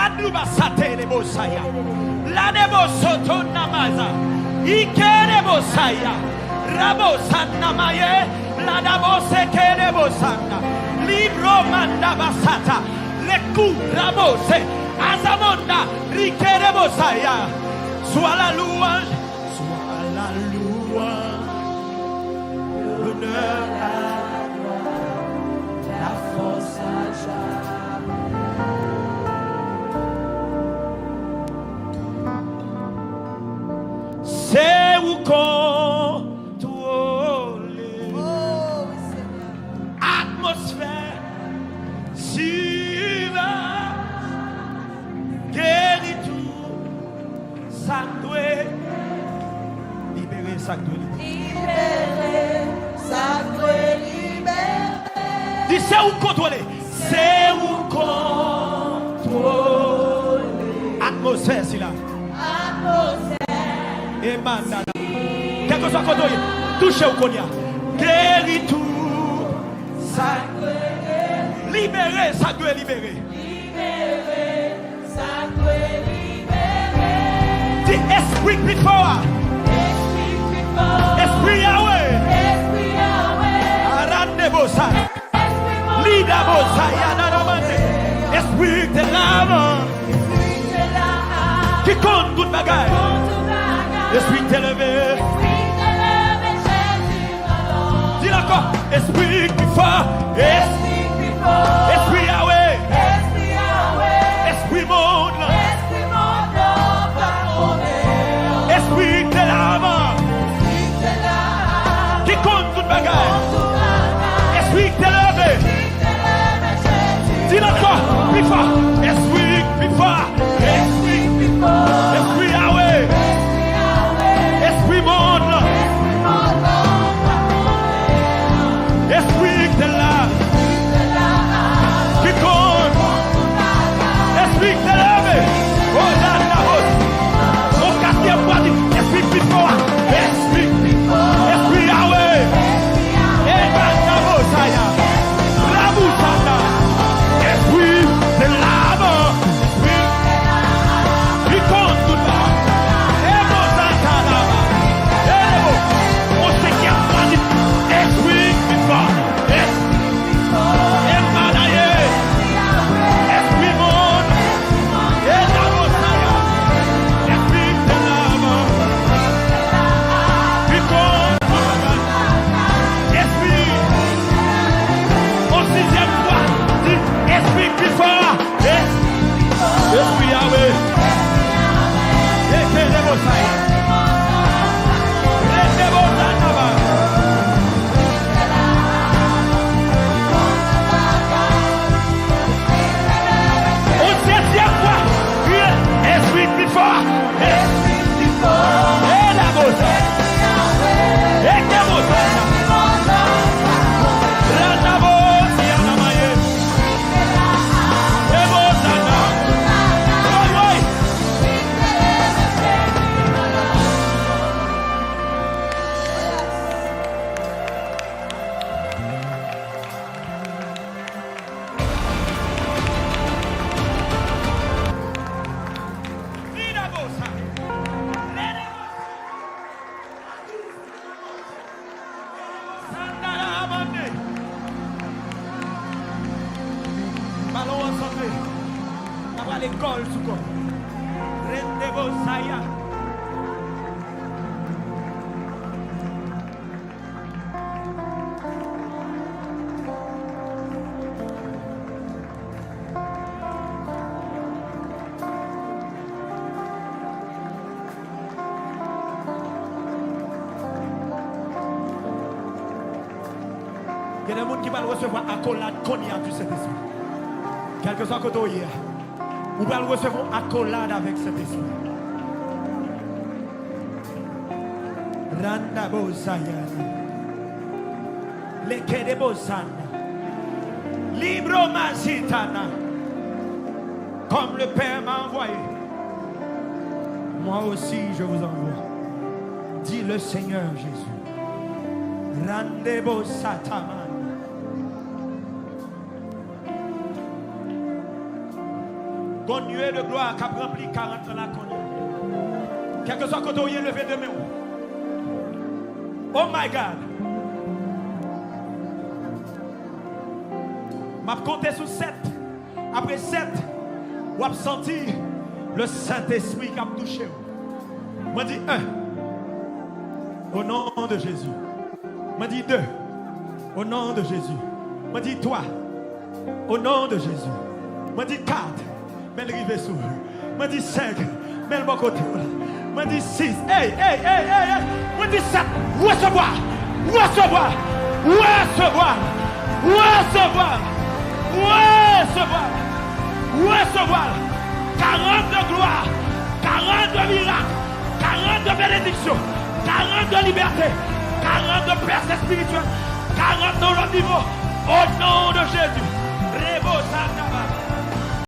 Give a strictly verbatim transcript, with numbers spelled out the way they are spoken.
Aduba satele bosaya. La debo soto namaza. Ike debo saya. Rabo sanamaye. La dabo seke debo sanda. Libro manda basata. Le ku rabo se. Azamonda rike debo saya. Soit la louange, soit la louange, l'honneur, la gloire, la force à jamais. Se ou kontwole atmosfè, silans, geri tou. Sa k dwe libere, sa k dwe libere. Libere sa k dwe libere. Di se ou kontwole. Se ou kontwole atmosfè sila. Atmosfè. E mandana. Kèlkeswa kote w ye, touche w kounye a. Geri tou. Sa k dwe libere, sa k dwe libere. Libere. Di espri k pi fò a. Espri Yahweh. Arande bosa. Lida bosa, yana ramande. Espri k te la avan. Ki konn tout bagay. Espri k te leve. Di l ankò, espri k pi fò. Es-, espri Yahweh. Espri mond lan. Espri k te la avan. Ki konn tout bagay. Espri k te leve. Di l ankò, pi fò. Espri k pi fò. Espri k pi fò. Espri Yahweh. Espri Yahweh. Espri mond lan. Espri mond lan. Espri k te la. Ki konn. Espri k te leve. O la la o. O katriyèm fwa di, espri k pi fò a. Espri k pi fò. Espri Yahweh. Espri Yahweh. E ba la bosaya. La bosaya. Espri k te la avan. Li konn tout bagay. E bon sa, sa la. E bon. On senkèm fwa di, espri k pi fò. Espri k pi fò. E manaye. Espri mond. E la bosaya. Espri k te la avan. Li konn tout bagay. Espri. On sizyèm fwa, di, espri k pi fò. Espri Yahweh. Eke de bosaya. Rete bosaya ba. On setyèm fwa, kriye, espri k pi fò. Espri k pi fò. E la bosaya. Eke bosaya. Rana bosaya na maye. Sandala Amande. Balon an santre. N a prale gòl sou gòl. Rendebo Zaya. Gen de moun ki pral resevwa akolad kounye a di Sentespri. Kèlkeswa kote w ye a, ou pral resevwa akolad avèk Sentespri. Randa Bozayana. Leke de Bozana. Libro Mazitana. Comme le Père m'a envoyé, moi aussi je vous envoie, dit le Seigneur Jésus. Randebo Sataman. Gon nwye de glwa k ap ranpli karant lan la kounye a. Kèlkeswa kote w ye, leve de men w. Oh my God! M ap konte sou sèt. Apre sèt, w ap santi Lesentespri k ap touche w. Mwen di en. O non de Jezi. Mwen di de. O non de Jezi. Mwen di twa. O non de Jezi. Mwen di kat. Men l rive sou ou. Mwen di senk. Men l bò kote w la. Mwen di sis. Ey, ey, ey, ey, ey. Mwen di sèt. Resevwa. Resevwa. Resevwa. Resevwa. Resevwa. Resevwa. Karant de glwa. Karant de mirak. Karant de benediksyon. Karant de libète. Karant de pès espirityèl. Karant nan lòt nivo. O non de Jezi. Rebo sata.